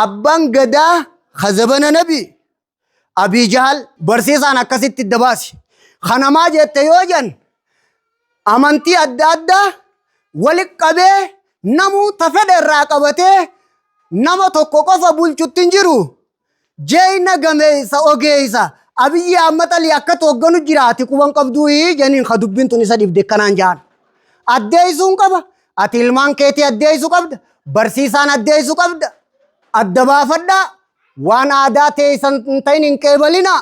Abbaan gadaa ka zabana nabi Abii Jahal barsiisaan akkasitti idda baasi. Kanamaa jette yoo jan amantii adda addaa wali qabee namuu ta fedhe irraa qabatee nama tokko qofa bulchutti hin jiru. Jeeyna gameessa ogeessa Abiyyi Ahmad Ali akkatti hogganu jira ati quban qabduu janiin ka dubbiin tun isa dhibde kanaan jaan. Addeessuun qaba. Ati ilmaan keetii addeessuu qabda. Barsiisaan addeessuu qabda. Adda baafadhaa. Waan aadaa teessan hin ta'in hin qeebalinaa.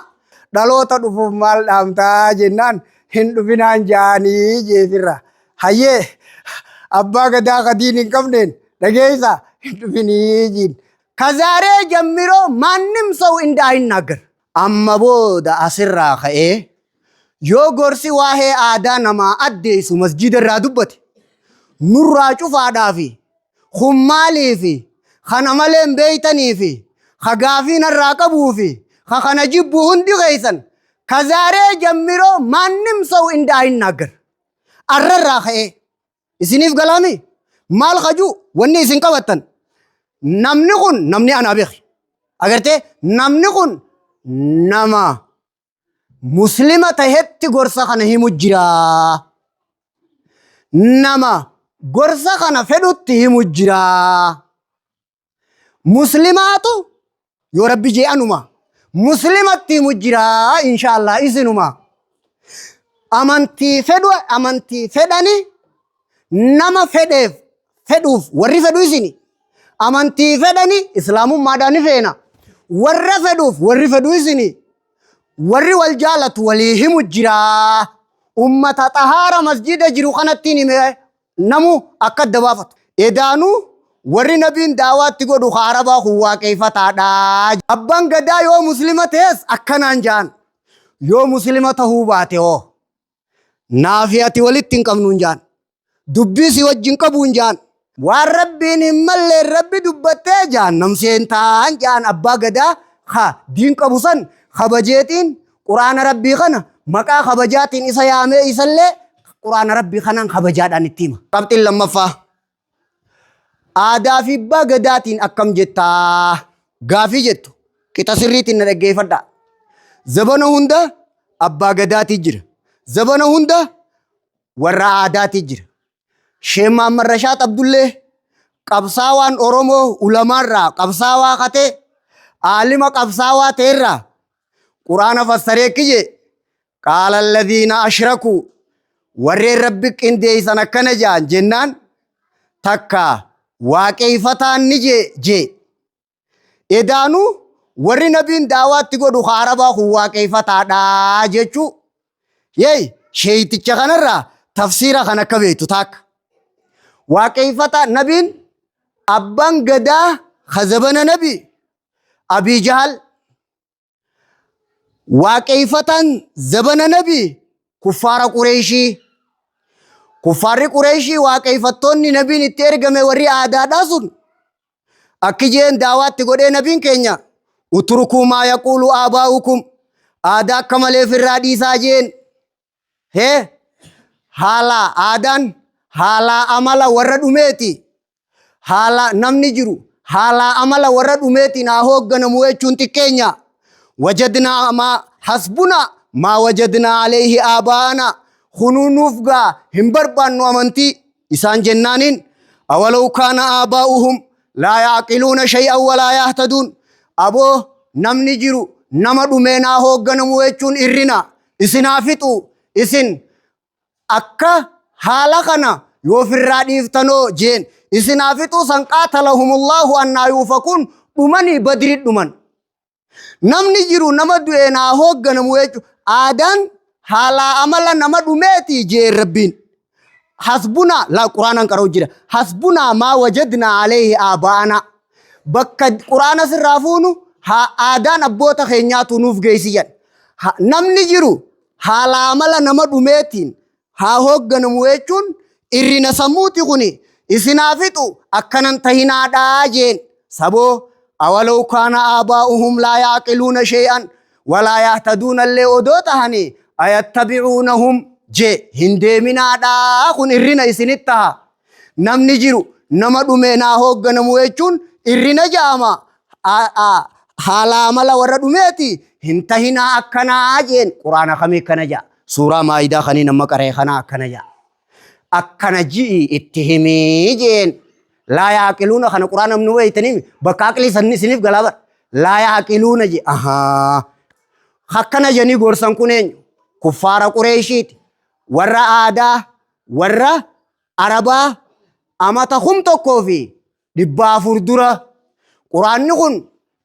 Dhaloota dhufuuf maal dhaamtaa jennaan hin dhufinaan jaanii jeefirra. Hayyee abbaa gadaa kadiin hin qabneen dhageessa hin dhufinii jiin. ከዛሬ ጀምሮ ማንም ሰው እንዳይናገር amma booda asirraa ka'ee yoo gorsi waa'ee aadaa namaa addeessu masjida irraa dubbate nurraa cufaadhaa fi kun maalii fi kana malee hin beeytanii fi ka gaafii narraa qabuu fi ka kana jibbu hundi keeysan ከዛሬ ጀምሮ ማንም ሰው እንዳይናገር arrarraa ka'ee isiniif galaami maal kaju wanni isin qabattan namni kun namni anaa beeki agartee namni kun nama muslima tahetti gorsa kana himu jira nama gorsa kana fedhutti himu jira muslimaatu yoo rabbi jee anuma muslimatti himu jira inshaallah isinuma amantii fedhu amantii fedhani nama fedheef fedhuuf warri fedhu isini amantii fedhani islaamummaadhaan ni feena warra fedhuuf warri fedhu isini warri wal jaalatu walii himu jira ummata xahaara masjida jiru kanattiin hime namu akka adda baafatu edaanuu warri nabiin daawaatti godhu ka arabaa kun waaqeeffataadha. Abbaan gadaa yoo muslima ta'es akkanaan jaan yoo muslima tahuu baate hoo naafi ati walitti hin qabnu hin jaan dubbii si wajjin qabu hin jaan waan rabbiin hin malleen rabbi dubbattee jaan namseen ta'an jaan abbaa gadaa ka diin qabu san kabajeetiin quraana rabbii kana maqaa kabajaatiin isa yaamee isallee quraana rabbii kanaan kabajaadhaan itti hima. Qabxiin lammaffaa aadaa fi abbaa gadaatiin akkam jettaa gaafii jettu qixa sirriitiin na dhaggeeffadhaa. Zabana hunda abbaa gadaatii jira. Zabana hunda warra aadaatii jira. Sheek Mahammad Rashaad Abdullee qabsaawaan Oromoo ulamaarraa qabsaawaa katee aalima qabsaawaa ta'erraa quraana fassaree kiyye qaala alladhiina ashrakuu warreen rabbi qindeessan akkana jaan jennaan takka waaqeeffataan ni jee jee edaanuu warri nabiin daawaatti godhu ka arabaa kun waaqeeffataadha jechuu yeey sheeyticha kanarraa tafsiira kan akka beektu taakka waaqeeffataa nabiin abbaan gadaa ka zabana nabi Abii Jahal waaqeeffataan zabana nabi kuffaara Qureeshii kuffaarri Qureeshii waaqeeffattoonni nabiin itti ergame warri aadaadhaa sun akki jeen daawaatti godhee nabiin keenya utrukuu maa yaquulu aabaa'ukum aadaa akka malee firraa dhiisaa jeen hee haala aadaan haala amala warra dhumeeti haala namni jiru haala amala warra dhumeetiin haa hoogganamu jechuun xiqqeenya wajadnaa maa hasbuna maa wajadnaa alayhi aabaana kunuu nuuf gaa hin barbaannu amantii isaan jennaaniin awalaw kaana aabaa'uhum laa yaaqiluuna shay'an walaa yahtaduun aboo namni jiru nama dhumeen haa hoogganamu jechuun irrina isin haa fixu isin akka haala kana yoo ofirraa dhiiftanoo jeen isin haa fixuu san qaatalahumullaahu annaa yuufakuun dhumanii badri dhuman namni jiru nama du'een haa hoogganamu jechuudha aadaan haalaa amala nama dhumeeti jeen rabbiin hasbunaa laa quraanaan qara'u jira hasbunaa maa wajadnaa alayhi aabaa'anaa bakka quraana sirraa fuunu haa aadaan abboota keenyaatu nuuf geessi jedha namni jiru haala amala nama dhumeetiin haa hoogganamu jechuun irrina sammuuti kuni isin haa fixu akkanan tahinaadhaa jeen saboo awalaw kaana aabaa'uhum laa yaaqiluuna shay'an walaa yahtaduuna illee odoo tahanii ayattabi'uunahum jee hin deeminaadhaa kun irrina isinitti taha namni jiru nama dhumeen haa hoogganamu jechuun irrina ja'ama. Haala amala warra dhumeeti hin tahinaa akkanaa jeen. Quraana kamii akkana ja'a? Suuraa Maa'idaa kaniin amma qara'e kanaa akkana ja'a. Akkana ji'i itti himii jeen. Laa yaaqiluuna kana quraana nu beeytanii bakka aqlii sanni isiniif galaa bara. Laa yaaqiluuna je ahaa. Akkana janii gorsan kun eenyu? Kuffaara Qureeshiiti. Warra aadaa, warra Arabaa amata 1400 dura quraanni kun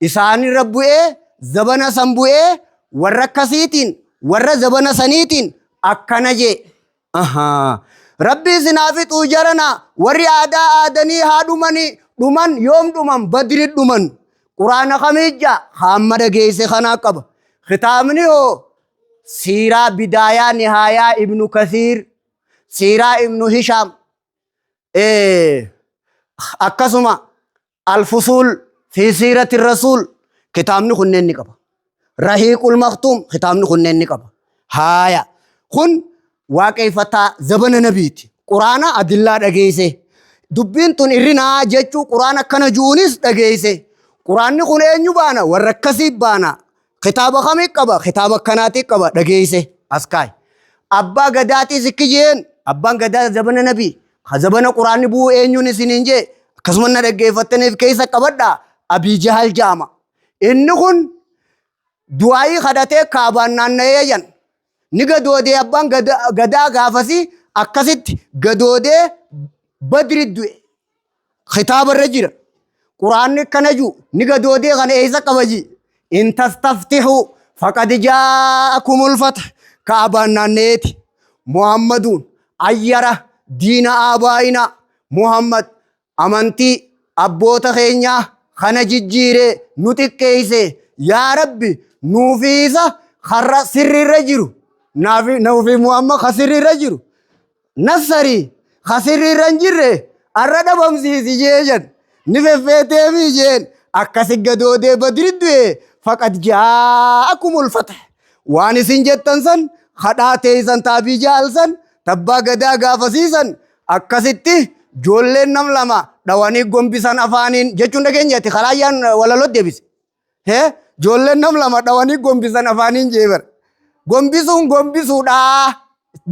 isaanirra bu'ee, zabana san bu'ee, warra akkasiitiin, warra zabana saniitiin akkana jee. Ahaa. Rabbi isin haa fixuu jarana, warri aadaa aadanii haa dhumanii. Dhuman yoom dhuman? Badri dhuman. Quraana kamiijja hamma dhageesse kanaa qaba. Kitaabni hoo? Siiraa Bidaayaa Nihaayaa Ibnu Kasiir, Siiraa Ibnu Hishaam, akkasuma Alfusuul fi Siirati Rasuul, kitaabni kunneen ni qaba. Rahiiqul Maktuum, kitaabni kunneen ni qaba. Haaya, kun waaqeffataa zabana nabiiti. Quraana adillaa dhageesse. Dubbiin tun irrinaa jechuu quraana akkana ju'uunis dhageesse. Quraanni kun eenyu baana? Warra akkasii baana. Kitaaba kamii qaba? Kitaaba akkanaatii qaba dhageesse. As kaay. Abbaa gadaatis ikki jeen. Abbaan gadaa zabana nabii. Ka zabana quraanni bu'uu eenyuun isiniin jee, akkasuma na dhaggeeffattaniif keessa qabadha. Abii Jahal jaama. Inni kun du'aayii kadhatee kaabaan naanna'ee jan. Ni gadoodee abbaan gadaa gaafasii akkasitti gadoodee Badri du'e. Kitaaba irra jira. Quraanni akkana jiru ni gadoodee kana eessa qaba ji? In tastaftihu faqad jaa'akumul fath. Kaabaan naanna'eeti. Muhammaduun ayyara diina aabaa'ina, Muhammad amantii abboota keenyaa kana jijjiiree nu xiqqeeyse, yaa Rabbi nuufiisa karra sirriirra jiru, naafi nuufi Muhammad ka sirriirra jiru nassarii, ka sirriirra hin jirre arra dhabamsiisi jee jedhan. Ni feffeeteefii jeen. Akkasi gadoodee Badri du'e. Faqad jaa'akumul fath, waan isin jettan san, kadhaa teeysan taabii jaalsan tabbaa gadaa gaafasiisan akkasitti joolleen nam lama dhawanii gombisan afaaniin jechuun dhageenyeeti karaayyaan walaloo deebise. Hee, joolleen nam lama dhawanii gombisan afaaniin jeebar. Gombisuun gombisuudhaa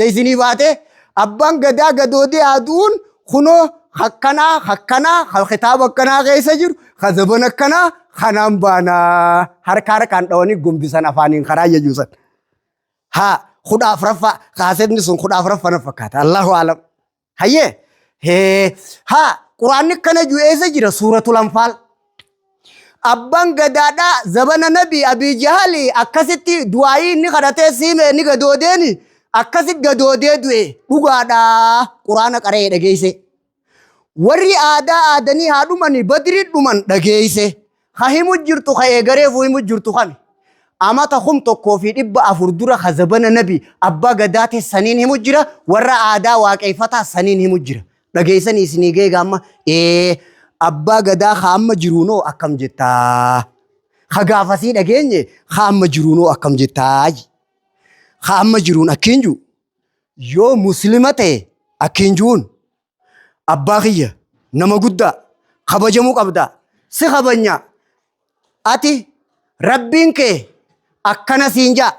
isinii baate. Abbaan gadaa gadoodee aduun kunoo akkanaa akkanaa, ka kitaaba akkanaa keessa jiru, ka zaban akkanaa kanaan baanaa, harka harkaan dhawanii gombisan afaaniin karaa jechuusan. Haa, 14ffaa kaasetni sun 14ffaa na fakkaata. Allahu alam. Hayyee, hee, haa, quraanni akkana jiru eessa jira? Suuratul Anfaal. Abbaan gadaadhaa zabana nabi Abii Jahali akkasitti du'aayii inni kadhatee siime inni gadoodeeni akkasitti gadoodee du'e dhugaadhaa quraana qara'ee dhageesse. Warri aadaa aadanii haa dhumani, Badrii dhuman dhageesse. Ka himu jirtu, ka eegareefu himu jirtu kami? Amata 1400 dura ka zabana nabi abbaa gadaate saniin himu jira, warra aadaa waaqeeffataa saniin himu jira. Dhageessanii isinii geega amma ee abbaa gadaa ka amma jiruunoo akkam jettaa? Ka gaafasii dhageenye ka amma jiruunoo akkam jettaa? Ka amma jiruun akkiin jiru yoo muslima ta'e akkiin jiruun, abbaa kiyya nama guddaa kabajamuu qabda, si kabanya, ati rabbiin kee akkana siin jaa,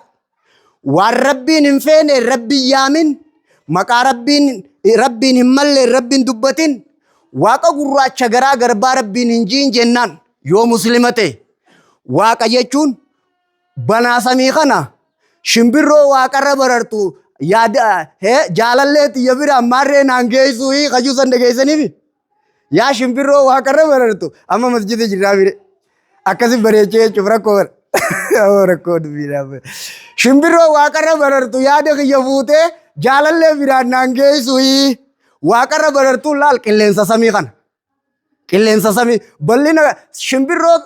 waan rabbiin hin feene rabbiin yaamin, maqaa rabbiin rabbiin hin malle rabbiin dubbatin, waaqa gurraacha garaa garbaa rabbiin hin jiin jennaan, yoo muslima ta'e, waaqa jechuun banaa samii kana, shimbirroo waaqarra barartu, yaada hee jaalallee tiyya bira maarree naan geessuu kajuu san dhageessaniifi yaa shimbirroo waaqarra barartu, amma masjida jirraa bire akkasi bareechee jechuuf rakkoo bara rakkoo dubbiidhaaf, shimbirroo waaqarra barartu yaada kiyya fuutee jaalallee biraan naan geessuu. Waaqarra barartuun laal qilleensa samii kana. Qilleensa samii bal'ina shimbirroo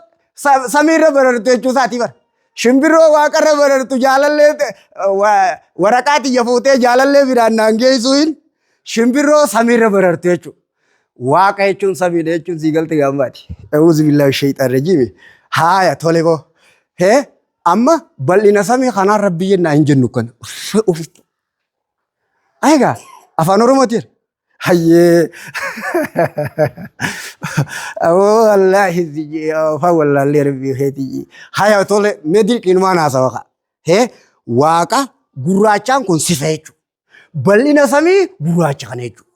samiirra barartu jechuu isaatii bara. Shimbirroo waaqarra barartu jaalallee waraqaa tiyya fuutee jaalallee biraan naan geessuu hin shimbirroo samiirra barartu jechuudha. Waaqa jechuun samiidha jechuun sii galte gaammaati. A'uuzu billaahi shayxaan rajiimi. Haaya, tole boo. Hee, amma bal'ina samii kanaan rabbi jennaa hin jennu kana. Egaa afaan Oromootiin. Hayyee. Aboo wallaahi afaan wallaallee rabbii keetii. Haya tole mee dirqiinumaan haasawa ka'a. Hee waaqa gurraachaan kun sifa jechuudha. Bal'ina samii gurraacha kana jechuudha.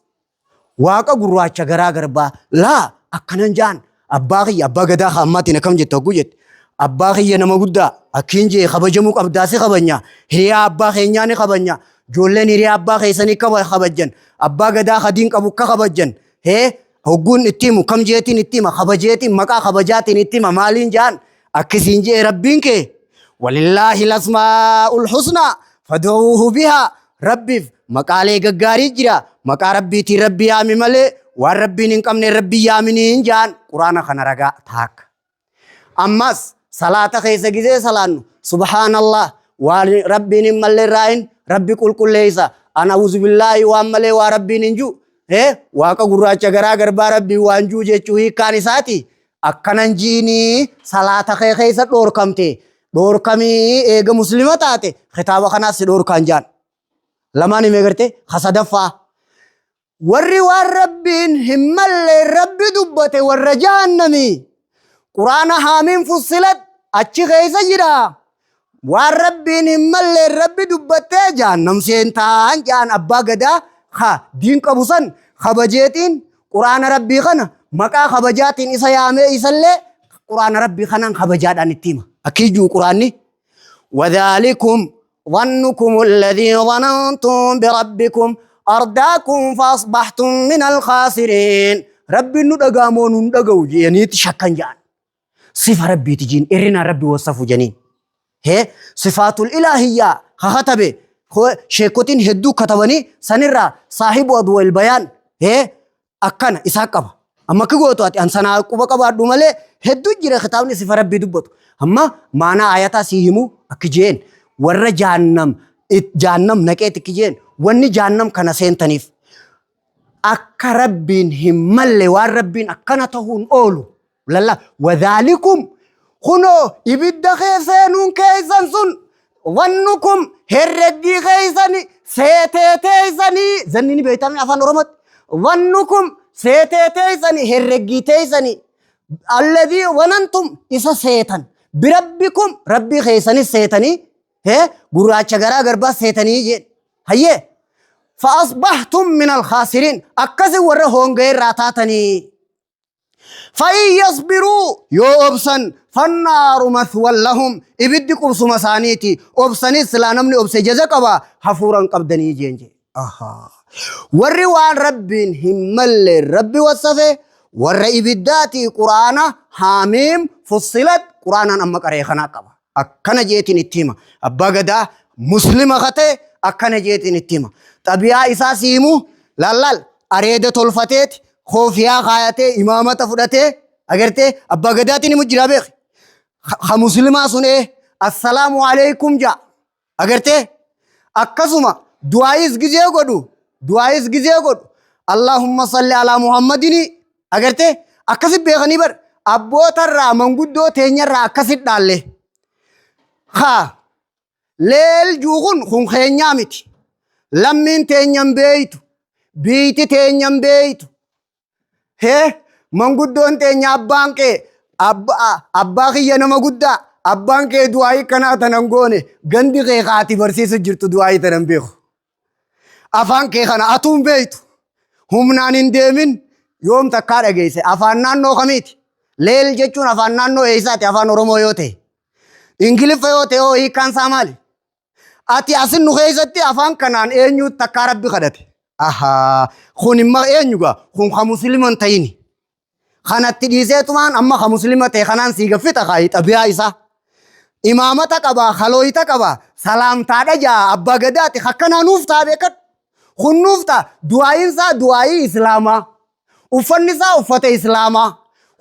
Waaqa gurraacha garaa garbaa laa akkanan jaan abbaa kiyya abbaa gadaa ka ammaatiin akkam jette hogguu jette abbaa kiyya nama guddaa akkiin jee kabajamuu qabdaa si kabanya hiriyaa abbaa keenyaa ni kabanya ijoolleen hiriyaa abbaa keessanii kabajjan abbaa gadaa kadiin qabu akka kabajjan hee hogguun itti himu kam jeetiin itti hima kabajeetiin maqaa kabajaatiin itti hima maaliin jaan akkisiin jee rabbiin kee walillaahi lasmaa'ul husnaa fad'uuhu bihaa Rabbiif maqaalee gaggaarii jira. Maqaa Rabbiitiin Rabbi yaami malee waan Rabbiin hin qabne Rabbi yaaminiin jaan Quraana kana ragaa taakka. Ammas salaata keessa gizee salaannu subhaanallah waan Rabbiin hin malle irraayin Rabbi qulqulleessa. An auzu billaahi waan malee waa Rabbiin hin jiru. Waaqa gurraacha garaa garbaa Rabbiin waan jiru jechuu hiikkaan isaati. Akkanan jiinii salaata kee keessa dhoorkamte dhoorkamii eega muslima taate kitaaba kanaas si dhoorkaan jaan. Lamaan himee garte ka sadaffaa. Warri waan Rabbiin hin malle Rabbi dubbate warra jahannamii. Quraana haamiin fussilat achi keessa jira. Waan Rabbiin hin malle Rabbi dubbattee jahannam seentaan jaan abbaa gadaa ka diin qabu san kabajeetiin quraana Rabbii kana maqaa kabajaatiin isa yaamee isallee quraana Rabbii kanaan kabajaadhaan itti hima. Akki jiru quraanni. وذلكم ظنكم الذي ظننتم بربكم أرداكم فأصبحتم من الخاسرين ربي nu dhagaamoo nun dhaga'u jedhaniiti shakkan jedhan. Sifa rabbiiti jiin irrinaa rabbi wasafu janiin. Hee sifaatul ilaahiyyaa kakatabe sheekotiin hedduu katabanii sanirraa saahibu adwal bayaan hee akkana isaa qaba. Amma akka gootu ati an sanaa quba qabaadhu malee hedduu jira kitaabni sifa rabbii dubbatu. Amma maanaa ayataa sii himu akki jeen warra jahannam jahannam naqeeti akki jeen wanni jahannam kana seentaniif akka rabbiin hin malle waan rabbiin akkana ta'uun oolu lalla wadhaalikum kunoo ibidda kee seenuun keessan sun wannukum herreggii keessani seetee teessanii zanni ni beektame afaan oromootti wannukum seetee teessanii herreggii teessanii alladhii wanantum isa seetan birabbikum rabbii keessanis seetanii hee gurraacha garaa garbaa seetanii jeen hayyee فأصبحتم من الخاسرين akkasi warra hoonga'e irraa taatanii فإن يصبروا yoo obsan فالنار مثوى لهم ibiddi qubsuma isaaniiti obsanis silaa namni obse jaza qaba hafuuran qabdanii jeen jee Ahaa. Warri waan rabbiin hin malle rabbi wasafe warra ibiddaati quraana haamiim fussilat quraanaan amma qaree kanaa qaba akkana jeetiin itti hima abbaa gadaa muslima kate akkana jeetiin itti hima xabiyaa isaa siimu lallaal areeda tolfateeti koofiyaa kaayatee imaamata fudhatee agartee abbaa gadaatiin himu jira beeki ka muslimaa sun ee assalaamu alaikum jaa agartee akkasuma du'aayis gizee godhu du'aayis gizee godhu allahumma salli alaa muhammadini agartee akkasi beekanii bar abbootarraa manguddoo teenyarraa akkasit dhaalle haa leel juukun kun keenyaa miti lammiin teenyan beeytu biiyti teenyan beeytu hee manguddoon teenya abbaan kee abbaa kiyya nama guddaa abbaan kee du'aayii kanaa tanan goone gandi kee kaati barsiisu jirtu du'aayii tanan beeku afaan kee kana atuun beeytu humnaan hin deemin yoom takkaa dhageesse afaan naannoo kamiiti leel jechuun afaan naannoo eessaati afaan oromoo yoo ta'e ingiliffa yoo ta'e hoo hiikkaan isaa maali ati asin nu keessatti afaan kanaan eenyu takkaa rabbi kadhate ahaa kun imma eenyu gaa kun ka muslima hin ta'ini kanatti dhiiseetumaan amma ka muslima ta'e kanaan sii gaffita kaayi xabiyaa isaa imaamata qabaa kalooyita qabaa salaamtaadha jaa abbaa gadaati akkanaa nuuf ta'a beekadhu kun nuuf ta'a du'aayiin isaa du'aayii islaamaa Uffanni isaa uffata Islaamaa.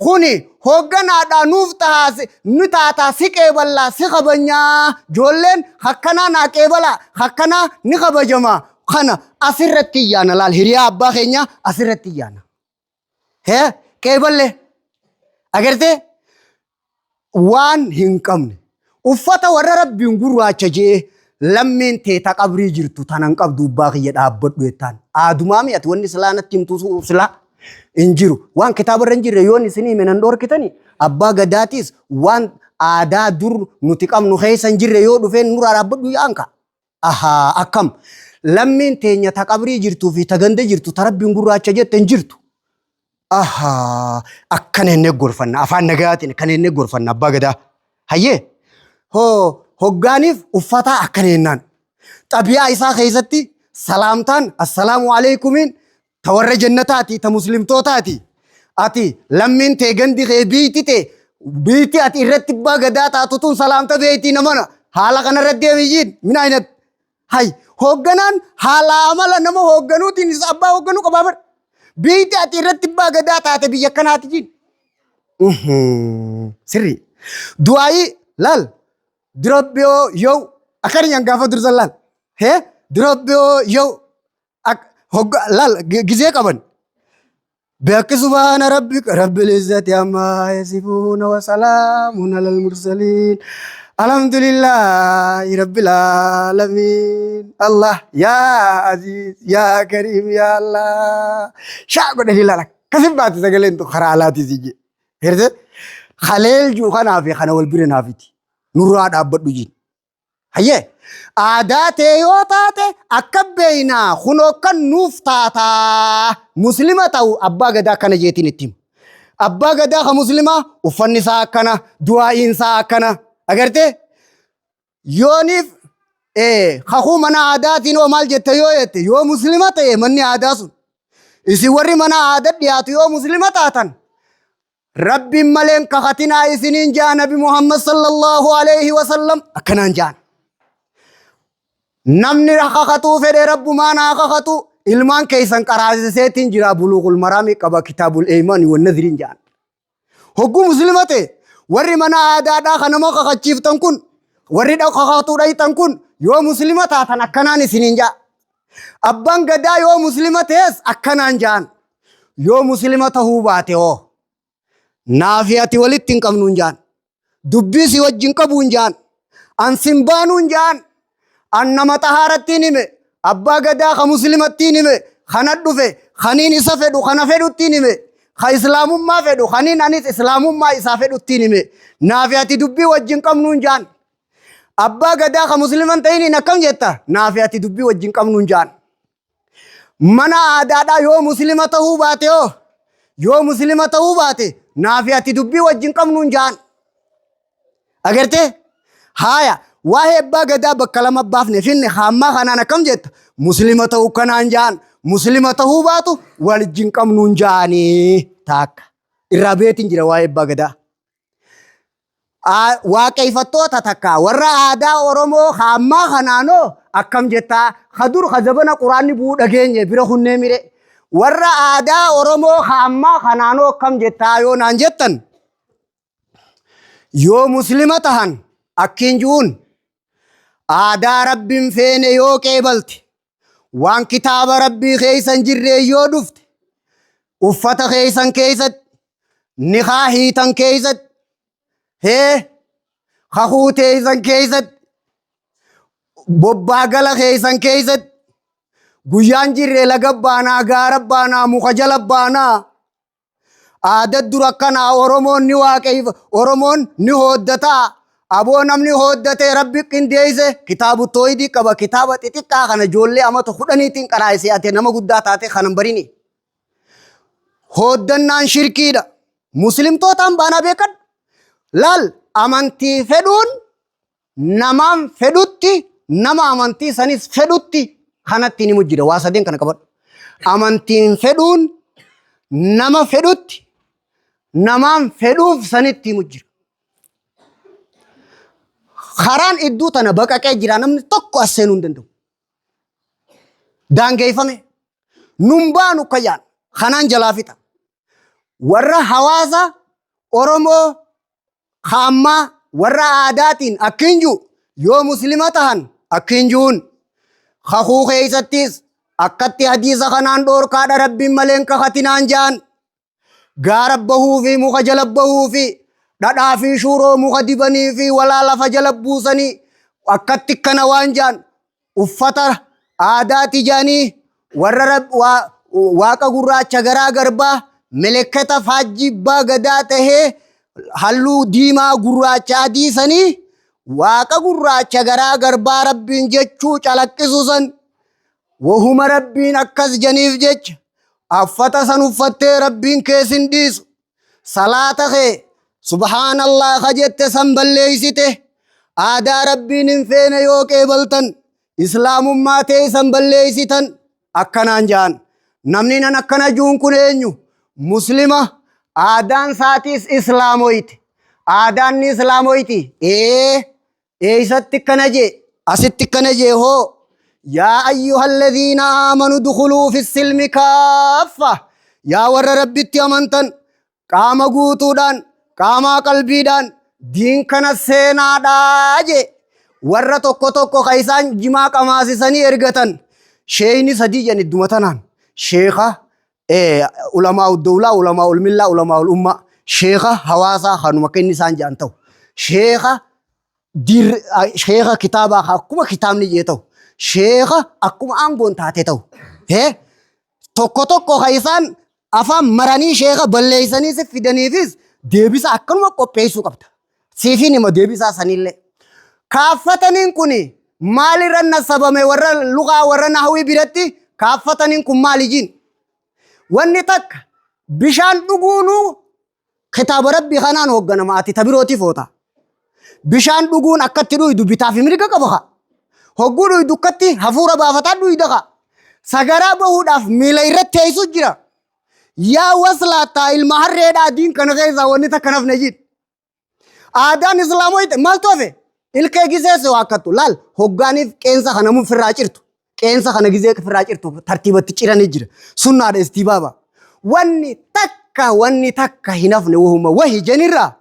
Kuni hoogganaadhaa nuuf tahaa nu taataa si qeeballaa si kabanyaa ijoolleen akkanaa naa qeebalaa akkanaa ni kabajamaa kana asirratti iyyaana laal hiriyaa abbaa keenyaa asirratti iyyaana. Hee qeeballee agartee waan hin qabne uffata warra rabbiin gurraacha jee lammiin teeta qabrii jirtu tanan qabdu abbaa kiyya dhaabbadhu jettaan aadumaa mi'ati wanni silaa natti himtu silaa Hin jiru. Waan kitaaba irra hin jirre yoon isin hime nan dhoorkitani. Abbaa gadaatiis waan aadaa dur nuti qabnu keessa hin jirre yoo dhufeen nurraa dhaabbadhu yaa'an ka. Ahaa akkam. Lammiin teenya ta qabrii jirtuu fi ta ganda jirtu ta rabbiin gurraacha jette hin jirtu. Ahaa akkana inni gorfanna afaan nagayaatiin akkana inni gorfanna abbaa gadaa. Hayyee hoo hoggaaniif uffataa akkana jennaan. Xabiyaa isaa keessatti salaamtaan assalaamu aleykumiin ta warra jannataati ta muslimtootaati. Ati lammiin tee gandi kee biiyti tee biiyti ati irratti abbaa gadaa taatu tun salaamta beeyti namana haala kanarra deemiyyiin min aynat Hay hoogganaan haala amala nama hoogganuutiin isa abbaa hoogganuu qabaa bar. Biyyi ati irratti abbaa gadaa taate biyya akkanaati jiin. Sirrii. Du'aayii laal dirabbiyoo yoo akkana nyaan gaafa dursan laal. Hee dirabbiyoo yoo laal gizee qaban. بحق سبحان ربك رب العزة عما يصفون وسلام على المرسلين الحمد لله رب العالمين الله يا عزيز يا كريم يا الله شاء قد لا كسب بات سجلين تو خرالاتي سيجي هرت خليل جو خنا في خنا والبرنا نافتي نورا دابدو جين Hayyee aadaa tee yoo taate akka beeynaa kunoo kan nuuf taataa muslima ta'u abbaa gadaa akkana jeetiin itti hima. Abbaa gadaa ka muslimaa uffanni isaa akkana du'aa'iin isaa akkana agartee yooniif kakuu mana aadaatiin hoo maal jette yoo jette yoo muslima ta'e manni aadaa sun isin warri mana aadaa dhiyaatu yoo muslima taatan Rabbiin malee hin kakatinaa isiniin jaa Nabi Muhammad sallallahu alaihi wasallam akkanaan jaan. Namni kakatuu fedhe rabbumaan haa kakatu ilmaan keessan qaraasiseetiin jira buluuqul maraamii qaba kitaabul eeymaani wan nadhiriin jaan. Hogguu muslima ta'e warri mana aadaadhaa kan nama kakachiiftan kun warri kakatuu dhayxan kun yoo muslima taatan akkanaan isiniin jaa. Abbaan gadaa yoo muslima ta'es akkanaan jaan. Yoo muslima tahuu baate hoo naafi ati walitti hin qabnuun jaan. Dubbii si wajjin qabuun jaan. An sin baanuun jaan. An nama xahaarattiin hime. Abbaa gadaa ka muslimattiin hime. Kana dhufe kaniin isa fedhu kana fedhuttiin hime. Ka islaamummaa fedhu kaniin anis islaamummaa isaa fedhuttiin hime. Naafi ati dubbii wajjin qabnuun jaan. Abbaa gadaa ka musliman ta'iniin akkam jetta? Naafi ati dubbii wajjin qabnuun jaan. Mana aadaadhaa yoo muslima ta'uu baate hoo? Yoo muslima ta'uu baate naafi ati dubbii wajjin qabnuun jaan. Agartee? Haaya waa'ee abbaa gadaa bakka lama baafne finne haammaa kanaan akkam jetta? Muslima ta'uu kanaan jaan. Muslima ta'uu baatu wajjin qabnuun jaanii taakka. Irraa beetiin jira waa'ee abbaa gadaa. Waaqeeffattoota takka warra aadaa Oromoo ka ammaa kanaanoo akkam jettaa ka dur ka zabana quraanni bu'uu dhageenye bira kunnee mire warra aadaa Oromoo ka ammaa kanaanoo akkam jettaa yoo naan jettan yoo muslima tahan akkiin ju'uun aadaa rabbiin feene yoo qeebalte waan kitaaba rabbii keessa hin jirree yoo dhufte uffata keessan keessatti nikaa hiitan keessatti hee kakuu teessan keessatti bobbaa gala keessan keessatti guyyaan jirre laga baanaa gaara baanaa muka jala baanaa Aada dur akkanaa Oromoon ni waaqeef Oromoon ni hooddataa. Aboo namni hooddatee rabbi qindeesse kitaabu tooyidii qaba kitaaba xixiqqaa kana ijoollee amata kudhaniitiin qaraayise ati nama guddaa taate kanan barini. Hooddannaan shirkiidha. Muslimtootaan baanaa beekadhu. Laal amantii fedhuun namaan fedhutti nama amantii sanis fedhutti kanatti ni mujjira. Waa sadeen kana qabadhu. Amantiin fedhuun nama fedhutti namaan fedhuuf sanitti mujjira. Karaan idduu tana baqaqee jira namni tokko as seenuu hin danda'u. Daangeeffame. Nun baanu kayyaan kanaan jalaa fixa. Warra hawaasa Oromoo Ka ammaa warra aadaatiin akkiin ji'u yoo muslima tahan akkiin ji'uun kakuu keeysattis akkatti hadiisa kanaan dhoorkaadha rabbiin malee hin kakatinaan ja'an gaara bahuu fi muka jala bahuu fi dhadhaa fi shuuroo muka dibanii fi walaa lafa jala buusanii akkatti kana waan ja'an uffata aadaati ja'anii warra Waaqa gurraacha garaa garbaa milikkata faajjii abbaa gadaa tahee halluu diimaa gurraacha adii sanii Waaqa gurraacha garaa garbaa Rabbiin jechuu calaqqisu san wahuma Rabbiin akkas janiif jecha affata san uffattee Rabbiin kee sin dhiisu. Salaata kee subhaanallah ka jette san balleeysite aadaa Rabbiin hin feene yoo qeebaltan islaamummaa teeysan balleeysitan akkanaan ja'an. Namni nan akkana juun kun eenyu? Muslima aadaan isaatiis islaamoyte. Aadaan ni islaamoyti. Ee eeysatti akkana jee? Asitti akkana jee hoo? Yaa ayyuhalladhiina aamanu dukhuluu fi silmi kaaffa. Yaa warra Rabbitti amantan qaama guutuudhaan qaamaa qalbiidhaan diin kana seenaadhaa jee. Warra tokko tokko ka isaan jimaa qamaasisanii ergatan sheeyni sadii jedhan idduma tanaan sheekha ulamaa uddawlaa, ulamaa ulmillaa, ulamaa ulummaa, sheekha hawaasaa kanuma akka inni isaan jedhan ta'u, sheekha dir sheekha kitaabaa akkuma kitaabni jee ta'u, sheekha akkuma aangoon taate ta'u. Tokko tokko ka isaan afaan maranii sheekha balleeysanii si fidaniifis deebisa akkanuma qopheessuu qabda. Siifin hima deebisaa sanillee. Kaaffataniin kun maalirra nasabame warra lugaa warra nahwii biratti kaaffataniin kun maali jiin? Wanni takka bishaan dhuguunuu kitaaba rabbii kanaan hoogganama ati tabirootii foota. Bishaan dhuguun akkatti dhuydu bitaa fi mirga qaba kaa. Hogguu dhuydu akkatti hafuura baafataa dhuyda kaa. Sagaraa bahuudhaaf miila irratti teessu jira. Yaa waslaattaa ilma harreedhaa diin kana keessaa wanni takka nafne jiin. Aadaan islaamoyte maaltu hafe? Ilkee gisee si waakkattu laal hoggaaniif qeensa kana mun firraa cirtu. Qeensa kana gisee firraa cirtu tartiibatti ciranii jira. Sunnaadha istiibaaba. Wanni takka wanni takka hin hafne wahuma wahi jenirraa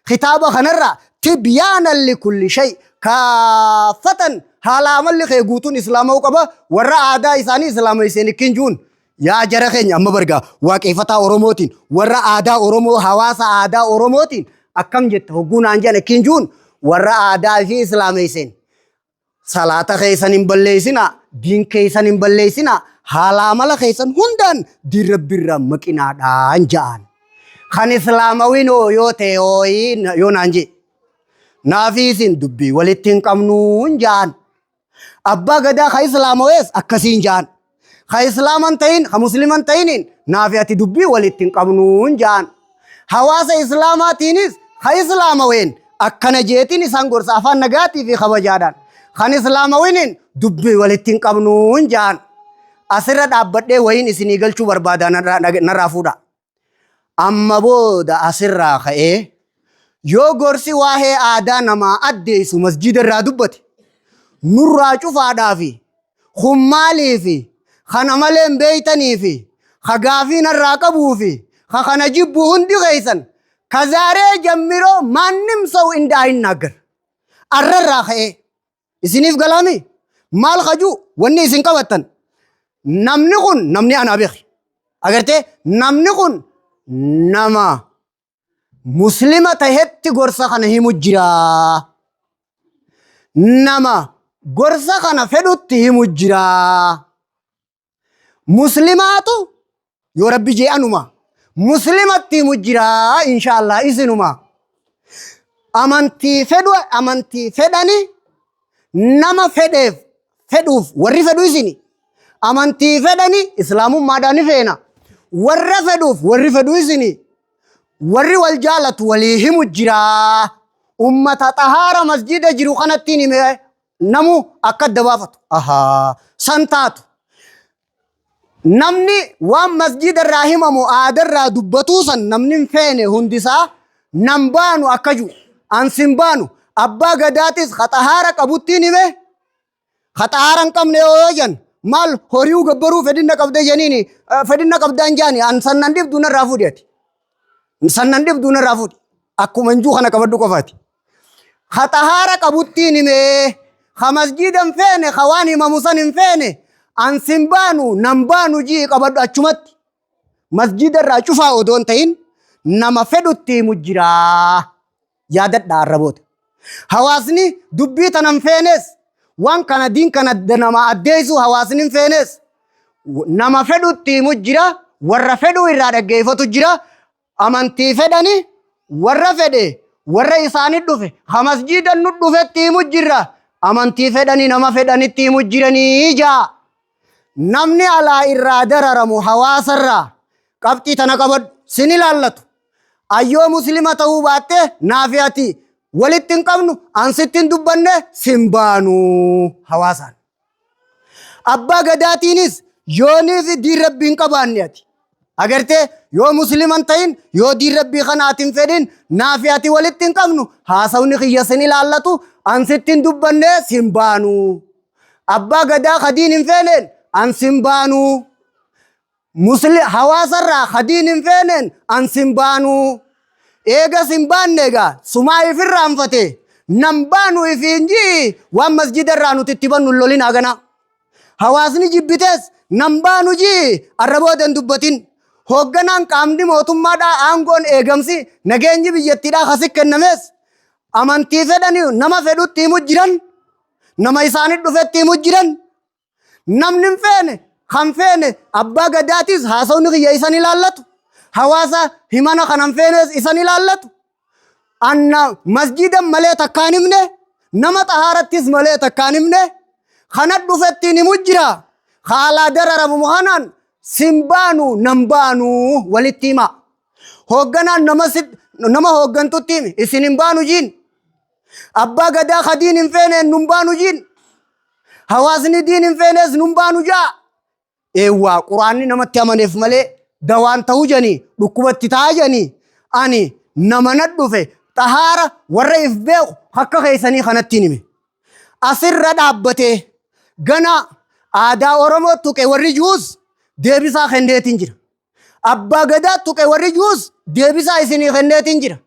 kitaaba kanarraa tibyaanan likulli shay kaaffatan haala amalli kee guutuun islaama'uu qaba warra aadaa isaanii islaamesseen ikkin juun. Yaa jara keenya amma bargaa waaqeeffataa Oromootiin warra aadaa Oromoo hawaasa aadaa Oromootiin akkam jetta hogguu naan jedhan akkiin juun warra aadaa fi islaameesseen salaata keessan hin balleessinaa, diin keessan hin balleessinaa, haala amala keessan hundaan diin rabbiirraa maqinaadhaan ja'an. Kan islaamawiin hoo yoo ta'e hooyi yoo naan jee naafii isin dubbii walitti hin qabnuun ja'an. Abbaa gadaa ka islaamawees akkasiin ja'an. Ka islaaman ta'in ka musliman ta'iniin naafi ati dubbii walitti hin qabnuun ja'an. Hawaasa islaamaatiinis ka islaamaween akkana jeetiin isaan gorsa afaan nagaatii fi kabajaadhaan. Kan islaamawiniin dubbii walitti hin qabnuun ja'an. Asirra dhaabbadhee wayiin isinii galchuu barbaada narraa fuudha. Amma booda asirraa ka'ee yoo gorsi waa'ee aadaa namaa addeessu masjiida irraa dubbate nurraa cufaadhaa fi kun maalii fi kana malee hin beeytanii fi ka gaafii narraa qabuu fi ka kana jibbu hundi keessan ka zaaree jammiroo maannim saw inda ayinnaaggar arrarraa ka'ee isiniif galaami maal kajuu wanni isin qabattan namni kun namni anaa beeki agartee namni kun nama muslima tahetti gorsa kana himu jira nama gorsa kana fedhutti himu jira muslimaatu yoo rabbi jee anuma muslimatti himu jira inshaallah isinuma amantii fedhu amantii fedhani nama fedheef fedhuuf warri fedhu isini amantii fedhani islaamummaadhaan ni feena warra fedhuuf warri fedhu isini warri wal jaalatu walii himu jira ummata xahaara masjida jiru kanattiin hime namu akka adda baafatu. Ahaa san taatu. Namni waan masjida irraa himamu aadarraa dubbatuu san namni hin feene hundisaa nan baanu akka jiru. Ansin baanu abbaa gadaatis ka xahaara qabuttiin hime ka xahaara hin qabne yoo jan maal horiu gabbaruu fedhinna qabda janiini fedhinna qabdaan jaani an san nan dhibdu narraa fuudhi ati. San nan dhibdu narraa fuudhi. Akkuma injuu kana qabadhu qofaati. Ka xahaara qabuttiin himee ka masjiida hin feene ka waan himamu san hin feene an sin baanu nan baanu jii qabadhu achumatti masjiida irraa cufaa odoo hin ta'in nama fedhutti himu jiraa yaadadha arraboota. Hawaasni dubbii tana hin feenes waan kana diin kana nama addeessu hawaasni hin feenes Nama fedhutti himu jira, warra fedhuu irraa dhaggeeffatu jira. Amantii fedhani warra fedhe warra isaani dhufe ha masjiida nu dhufetti himu jirra. Amantii fedhani nama fedhanitti himu jiranii jaa. Namni alaa irraa dararamu hawaasarraa qabxii tana qabadhu sin ilaallatu. Ayyoo muslima ta'uu baatte naafi ati walitti hin qabnu an sitti hin dubbanne sin baanu hawaasaan. Abbaa gadaatiinis yooniif diin rabbii hin qabaanne ati. Agartee yoo muslima hin ta'in yoo diin rabbii kana ati hin fedhin naafi ati walitti hin qabnu haasawni kiyya sin ilaallatu an sitti hin dubbanne sin baanu. Abbaa gadaa ka diin hin feeneen an sin baanu. Musli hawaasarraa ka diin hin feeneen an sin baanu. Eega sin baanne egaa sumaa ifirraanfate nan baanu ifiin ji'i waan masjida irraa nuti itti bannu hin lolin haganaa. Hawaasni jibbitees nan baanu ji'i arra booda hin dubbatin. Hoogganaan qaamni mootummaadhaa aangoon eegamsi nageenyi biyyattiidhaa kasi kennamees amantii fedhanii nama fedhutti himu jiran nama isaanii dhufetti himu jiran namni hin feene kan feene abbaa gadaatis haasawni kiyya isan ilaallatu hawaasa himana kan hin feenes isan ilaallatu anna masjidan malee takkaan himne nama xahaarattis malee takkaan himne kana dhufettiin himu jira haalaa dararamu kanaan sin baanu nan baanu walitti hima hoogganaan nama nama hooggantutti himi isin hin baanu jiin Abbaa gadaa ka diin hin feeneen nun baanu jiin. Hawaasni diin hin feenees nun baanu jaa. Eewwaa quraanni namatti amaneef malee dawaan ta'uu janii dhukkubatti ta'aa janii ani nama na dhufe xahaara warra if beeku akka keessanii kanatti hime. Asirra dhaabbatee gana aadaa Oromoo tuqe warri juus deebisaa kenneetiin jira. Abbaa gadaa tuqe warri juus deebisaa isinii kenneetiin jira.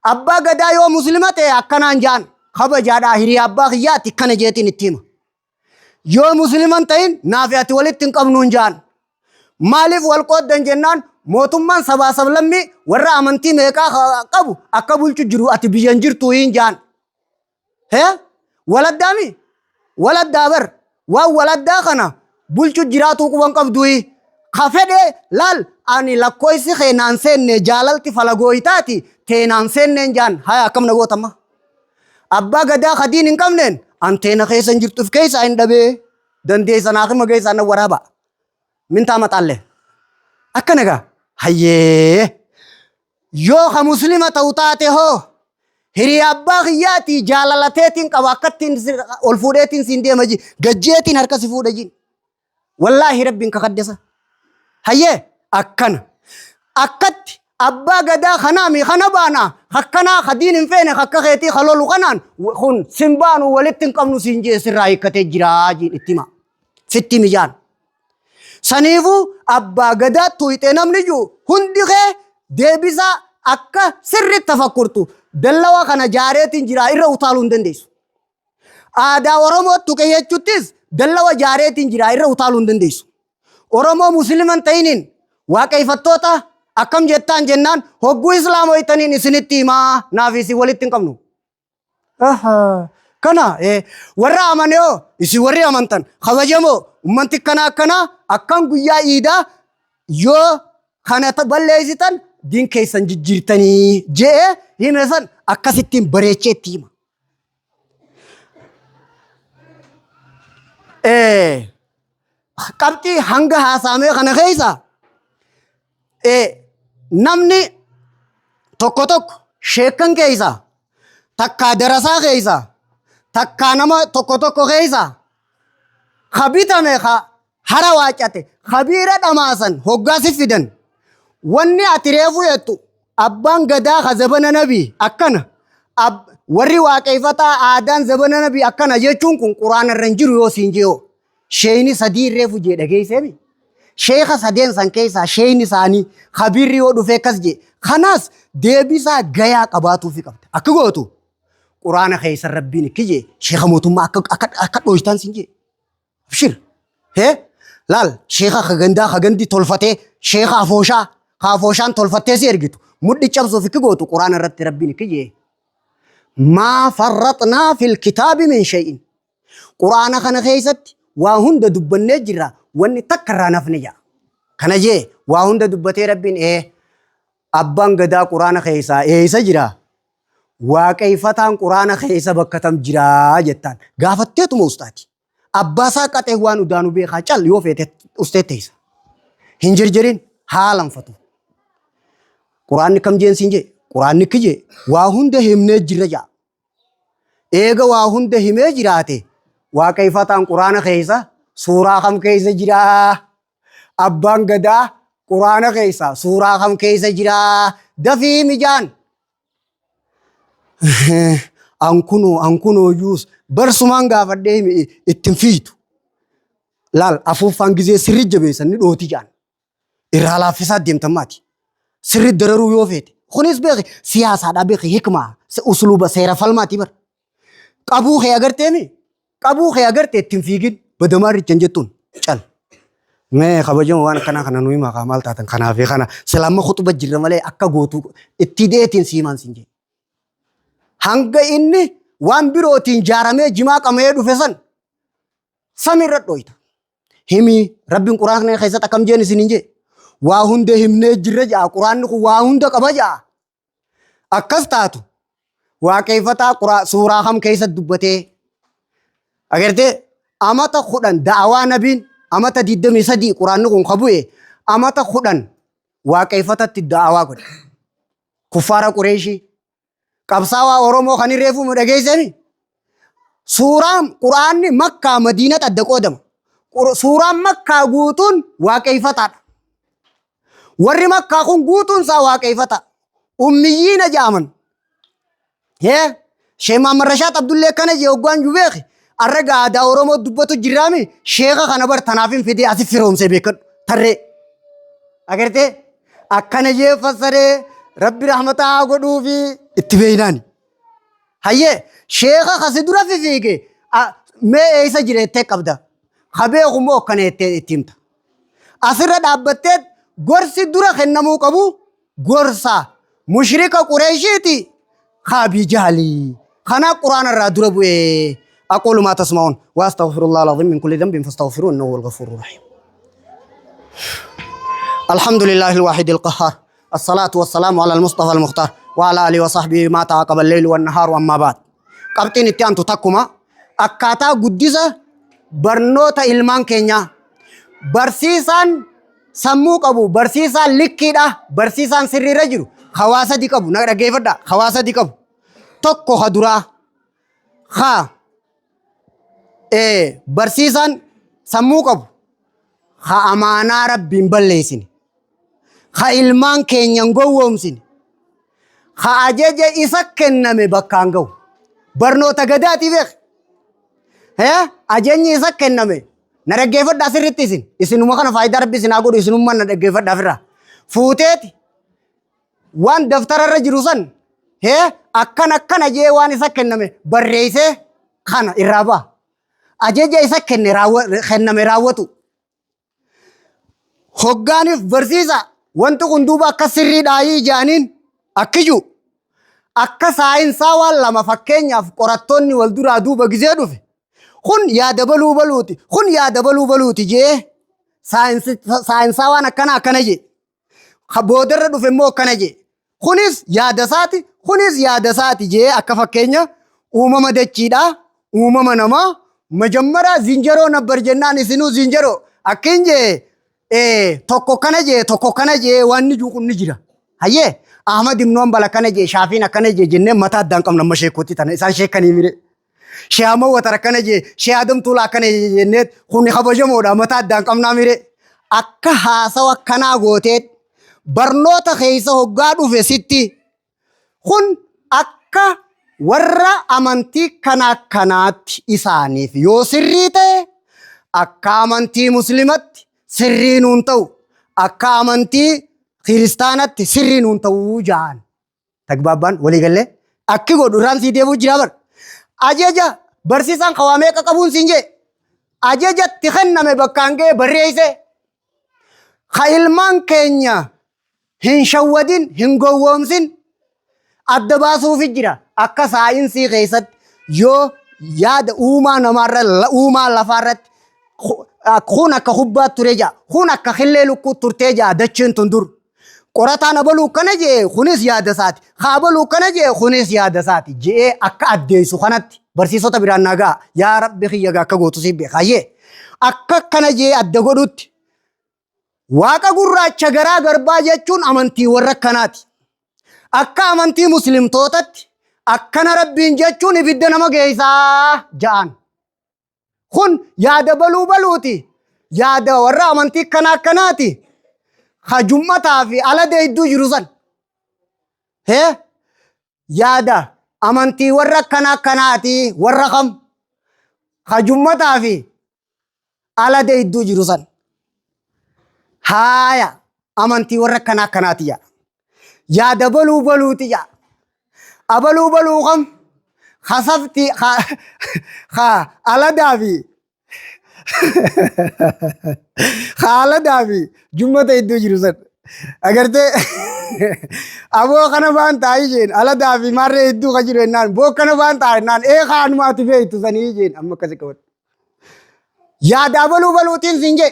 Abbaa gadaa yoo muslima ta'e akkanaan ja'an kabajaadhaa hiriyaa abbaa kiyyaati akkana jeetiin itti hima. Yoo muslima hin ta'in naafi ati walitti hin qabnuun ja'an. Maaliif wal qooddan jennaan mootummaan sabaa sablammii warra amantii meeqaa qabu akka bulchu jiru ati biyya hin jirtu hin ja'an. Hee? Waladdaami? Waladdaa bar. Waan waladdaa kana bulchu jiraatuu quban qabduyi. Ka fedhe laal ani lakkoofsi kee naan seenne jaalalti falagooytaati tee naan seenneen jaan haya akkam na gootamma. Abbaa gadaa ka diin hin qabneen an teena keessa hin jirtu if keessaa hin dhabee dandeessa naa hima keessaa na waraaba. Mintaa maxaalle. Akkana gaa hayyee. Yoo ka muslima ta'u taate hoo hiriya abbaa kiyyaatii jaalalateetiin qaba akkattiin ol fuudheetiin siin deema ji gajjeetiin harka si fuudha ji. Wallaahi rabbiin kakaddesa. Hayyee akkana. Akkatti abbaa gadaa kanaami kana baana akkanaa ka diin hin feene akka keetii ka lolu kanaan kun sin baanu walitti hin qabnu siin jee sirraa hiikkatee jiraa jiin itti hima. Sitti mijaan. Saniifuu abbaa gadaa tuyxee namni jiru hundi kee deebisaa akka sirriitti tafakkurtu dallawa kana jaareetiin jiraa irra utaaluu hin dandeessu. Aadaa Oromoo tuqe jechuuttis dallawa jaareetiin jiraa irra utaaluu hin dandeessu. Oromoo Musliima hin ta'iniin waaqeffattoota akkam jettaan jennaan hogguu Islaamoytaniin isinitti himaa naaf isin walitti hin qabnu. Ahaa. Kana warra amane hoo isin warri amantan kabajamoo ummanti akkana akkanaa akkan guyyaa iidaa yoo kana balleessitan diin keessan jijjiirtanii je'ee hime san akkasittiin bareechee itti hima. Qabxii hanga haasaamee kana keessa namni tokko tokko sheekkan keessa takkaa darasaa keessa takkaa nama tokko tokko keessa ka bitame ka hara waacate kabiira dhamaasan hoggaa si fidan wanni ati reefu jettu abbaan gadaa ka zabana nabii akkana warri waaqeeffataa aadaan zabana nabii akkana jechuun kun quraana irra hin jiru yoo siin je'oo sheeyni sadii reefu jee dhageesseemi. Sheeka sadeen san keessaa sheeyni isaanii kabiirri yoo dhufee akkas jee kanaas deebisaa gayaa qabaatuufi qabda. Akka gootu quraana keessa rabbiin ikki jee sheeka mootummaa akka akka akka dhooytaan siin jee. Abshir. Hee laal sheeka ka gandaa ka gandi tolfatee sheeka afooshaa ka afooshaan tolfattee si ergitu mudhi cabsuuf ikki gootu quraana irratti rabbiin ikki jee. Maa farraxnaa fil kitaabi min shay'in. Quraana kana keessatti waa hunda dubbannee jirra. Wanni takka irraa nafni ja'a. Kana jee waa hunda dubbatee Rabbiin ee abbaan gadaa quraana keessaa eessa jira? Waaqeeffataan quraana keessa bakka tam jiraa jettaan. Gaafatteetuma ustaati. Abbaasaa qaxee waan udaanu beekaa cal yoo feete ustee teessa. Hin jirjirin haalanfatu. Quraanni kam jeen siin jee? Quraanni kije waa hunda himnee jirra ja'a. Eega waa hunda himee jiraate waaqeeffataan quraana keessa suuraa kam keessa jiraa? Abbaan gadaa quraana keessa suuraa kam keessa jiraa? Dafii mijaan. Ankunoo ankunoo yuus barsumaan gaafadhee himi ittiin fiitu. Laal afuuffaan gizee sirri jabeessan ni dhooti jaan. Irraa laaffisaa deemtan maati. Sirri dararuu yoo feete. Kunis beeki siyaasaadhaa beeki hikmaa usluuba seera falmaati bar. Qabuu kee agarteemi qabuu kee agarte ittiin fiigin badamaa richan jettuun cal. Mee kabajama waan akkanaa kana nuyi maqaa maal taatan kanaa fi kana silaamma khuxuba jirra malee akka gootu itti deetiin siimaan sin jedhe. Hanga inni waan birootiin jaaramee jimaa qama'ee dhufe san samiirra dhooyta. Himi rabbiin quraana keessatti akkam jeen isin hin jee. Waa hunda himnee jirra ja'a quraanni kun waa hunda qaba ja'a. Akkas taatu waaqeeffataa suuraa kam keessatti dubbatee agartee amata 10 da'awaa nabiin amata 23 quraanni kun ka bu'e amata 10 waaqeeffatatti da'awaa godhe. Kuffaara Qureeshii qabsaawaa Oromoo kan hin reefuu dhageessani. Suuraan quraanni Makkaa Madiinatti adda qoodama. Suuraan Makkaa guutuun waaqeeffataadha. Warri Makkaa kun guutuun isaa waaqeeffata. Ummiyyiina jedhaman. Hee Sheekh Muhammad Rashaad Abdullee akkana jee hoggaan ju beeki. Arra aadaa Oromoo dubbatu jirraami sheeka kana bar tanaaf hin fidee asi firoomsee beekadhu. Tarree. Agartee akkana jee fassaree rabbi rahmataa haa godhuufi itti beeynaani. Hayyee sheeka kasi dura fifiige mee eessa jira jettee qabda. Ka beeku immoo akkana jettee itti himta. Asirra dhaabbattee gorsi dura kennamuu qabu gorsa mushrika Qureeshiiti ka Abii Jahlii. Kana Quraana irraa dura bu'ee aquulu maa tasma'uun wa astaghfirullah al-azim min kulli dhanbin fastaghfiruhu innahu huwal ghafuurur rahiim. الحمد لله الواحد القهار الصلاة والسلام على المصطفى المختار وعلى آله وصحبه ما تعاقب الليل والنهار وأما بعد qabxiin itti aantu takkuma akkaataa guddisa barnoota ilmaan keenyaa barsiisaan sammuu qabu barsiisaan likkiidha barsiisaan sirriirra jiru hawaasa di qabu na dhaggeeffadha hawaasa di qabu tokko ka duraa ha barsiisaan sammuu qabu ha amaanaa rabbiin balleessine ha ilmaan keenya hin gowwoomsine ha ajaja isa kenname bakkaan ga'u. Barnoota gadaati beek. Ajajni isa kenname na dhaggeeffadhaa sirriitti isin. Isinuma kana faayidaa rabbi isin haa godhu isinummaan na dhaggeeffadhaa ofirraa. Fuuteeti waan daftara irra jiru san akkan akkana jee waan isa kenname barreessee kana irraa ba'a. Ajaja isa kenne kenname raawwatu. Hoggaaniif barsiisa wanti kun duuba akka sirriidhaayii jedhaniin akkiju akka saayinsaa waan lama fakkeenyaaf qorattoonni wal duraa duuba gizee dhufe kun yaada baluu baluuti kun yaada baluu baluuti jee saayinsaa waan akkana akkana jee Ka boodarra dhufe immoo akkana jee. Kunis yaada isaati, kunis yaada isaati jee akka fakkeenya uumama dachiidha, uumama namaa, majammaraa zinjaroo nabbar jennaan isinuu zinjaroo akkin jee tokko kana jee tokko kana jee waan ni jiru kun ni jira. Hayyee Ahmad ibn Hanbal akkana jee Shaafiin akkana jee jennee mataa addaan qabna amma sheekotti tana isaan sheekanii mire. Shee Ahmad Watar akkana jee, Shee Adam Tuulaa akkana jee jennee kun kabajamoodha mataa addaan qabnaa mire. Akka haasawa akkanaa gootee barnoota keessa hoggaa dhufe sitti kun akka warra amantii kana akkanaatti isaaniif yoo sirrii ta'e akka amantii muslimatti sirrii nuun ta'u akka amantii kiristaanatti sirrii nuun ta'uu ja'an. Tagbaabbaan walii gallee akki godhu irraan sii deebuu jira bar. Ajaja barsiisaan kawaa meeqa qabuun siin jee ajaja itti kenname bakkaan ga'e barreesse. Ka ilmaan keenya hin shawwadin hin gowwoomsin adda baasuufi jira akka saayinsii keessatti yoo yaada uumaa namaarra uumaa lafaarratti Kun akka kubbaa ture ja'a. Kun akka killee lukkuu turtee ja'a dacheen tun dur. Qorataan abaluu kana jee kunis yaada isaati. Ka abaluu kana jee kunis yaada isaati. Je'ee akka addeessu kanatti barsiisota biraan naa ga'a. Yaa Rabbi kiyya gaa akka gootu siif beeka. Hayyee akka kana jee adda godhutti Waaqa gurraacha garaa garbaa jechuun amantii warra akkanaati. Akka amantii muslimtootatti akkana Rabbiin jechuun ibidda nama geessaa ja'an. Kun yaada baluu baluuti. Yaada warra amantii akkana akkanaati. Ka jum'ataa fi ala deedduu jiru san. Hee? Yaada amantii warra akkana akkanaati. Warra kam? Ka jum'ataa fi ala deedduu jiru san. Haaya amantii warra akkana akkanaati jedha. Yaada baluu baluuti jedha. Abaluu baluu kam? Ka safti ka aladaa fi ka aladaa fi jummata iddoo jiru san. Agartee aboo kana baan taa'ii jeen aladaa fi maarree hedduu ka jiru jennaan boo kana baan ta'a jennaan ee kaanuma ati beektu sanii jeen amma akkasi qabadhu. Yaada abaluu baluutiin siin jee.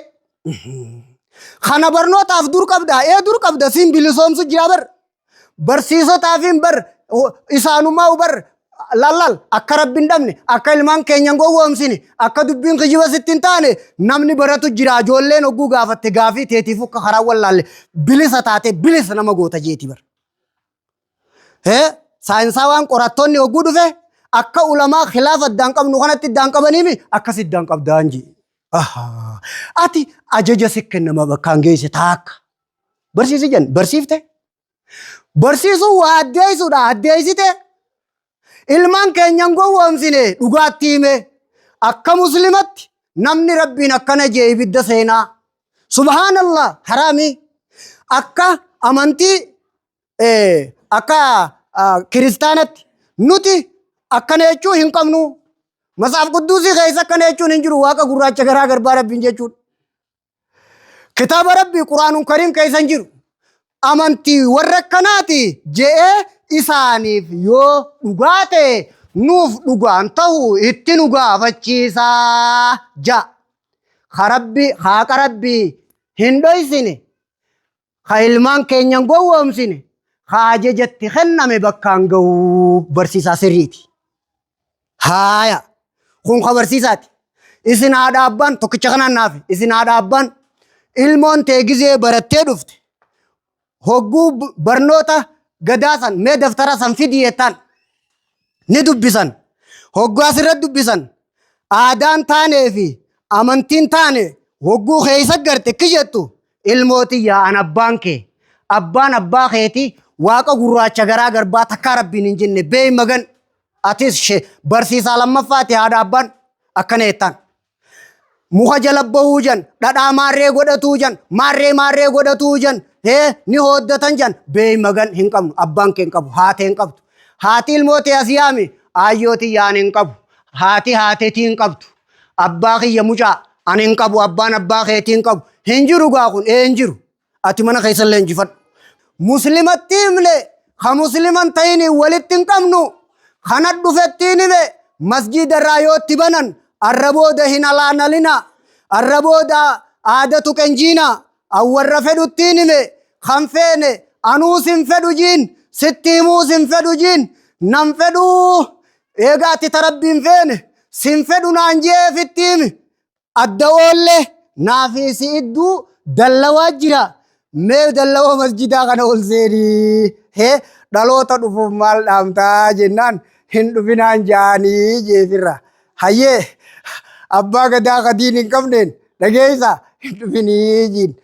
Kana barnootaaf dur qabda. Ee dur qabda siin bilisoomsu jira bar. Barsiisotaafin bar isaanumaa bar lallal akka rabbi hin dhabne akka ilmaan keenya hin gowwoomsine akka dubbiin kijiba sitti hin taane namni baratu jira ijoolleen hogguu gaafatte gaafii teetiif akka karaa wallaalle bilisa taate bilisa nama goota jeeti bar. Hee saayinsaawaan qorattoonni hogguu dhufe akka ulamaa khilaafa addaan qabnu kanatti addaan qabaniimi akkas addaan qabdaan jee. Ahaa. Ati ajaja si kennama bakkaan geesse taakka. Barsiisi jenna barsiifte. Barsiisuun waa addeessuudha addeessite. Ilmaan keenya hin gowwoomsine dhugaatti hime. Akka muslimatti namni rabbiin akkana jee ibidda seenaa. Subhaanallah haraami. Akka amantii akka kiristaanatti nuti akkana jechuu hin qabnu. Matsaaf qudduusii keessa akkana jechuun hin jiru waaqa gurraacha garaa garbaa rabbiin jechuudha. Kitaaba Rabbii Quraanun Kariim keessa hin jiru. Amantii warra akkanaati je'ee isaaniif yoo dhugaa ta'e nuuf dhugaan ta'u itti nu gaafachiisaa ja'a. Ka Rabbi haaqa Rabbii hin dhoysine ka ilmaan keenya hin gowwoomsine ka ajajatti kenname bakkaan ga'uu barsiisaa sirriiti. Haaya kun ka barsiisaati. Isin haadha abbaan tokkicha kanaan naafe isin haadha abbaan ilmoon tee gizee barattee dhufte hogguu barnoota gadaa san mee daftara san fidii jettaan ni dubbisan. Hogguu asirratti dubbisan aadaan taanee fi amantiin taane hogguu keessa garte akki jettu ilmoo tiyya an abbaan kee abbaan abbaa keetii waaqa gurraacha garaa garbaa takkaa rabbiin hin jenne beey magan atis barsiisaa lammaffaati haadha abbaan akkana jettaan. Muka jala bahuu jan dhadhaa maarree godhatuu jan maarree maarree godhatuu jan hee ni hooddatan jan beey magan hin qabnu abbaan kee hin qabu haatee hin qabdu. Haati ilmoo tee as yaami aayyoo tiyya ani hin qabu haati haatetii hin qabdu abbaa kiyya mucaa ani hin qabu abbaan abbaa keetii hin qabu hin jiru gaa kun ee hin jiru ati mana keessa leenjifadhu. Muslimatti himne ka musliman ta'in walitti hin qabnu kana dhufettiin hime masjiida irraa yoo itti banan arra booda hin alaanalina arra booda aadatu qenjiina awwarra fedhuttiin hime kan feene anuus hin fedhu jiin sitti himuus hin fedhu jiin nan fedhuu eega ati tarabbiin feene sin fedhu naan jeefitti himi Adda oolle naa fi si idduu dallawaa jira. Mee dallawaa masjidaa kana ol seenii. Hee dhaloota dhufuuf maal dhaamtaa jennaan hin dhufinaan jaanii jeefirra. Hayyee abbaa gadaa kadiin hin qabneen dhageessa hin dhufinii jiin.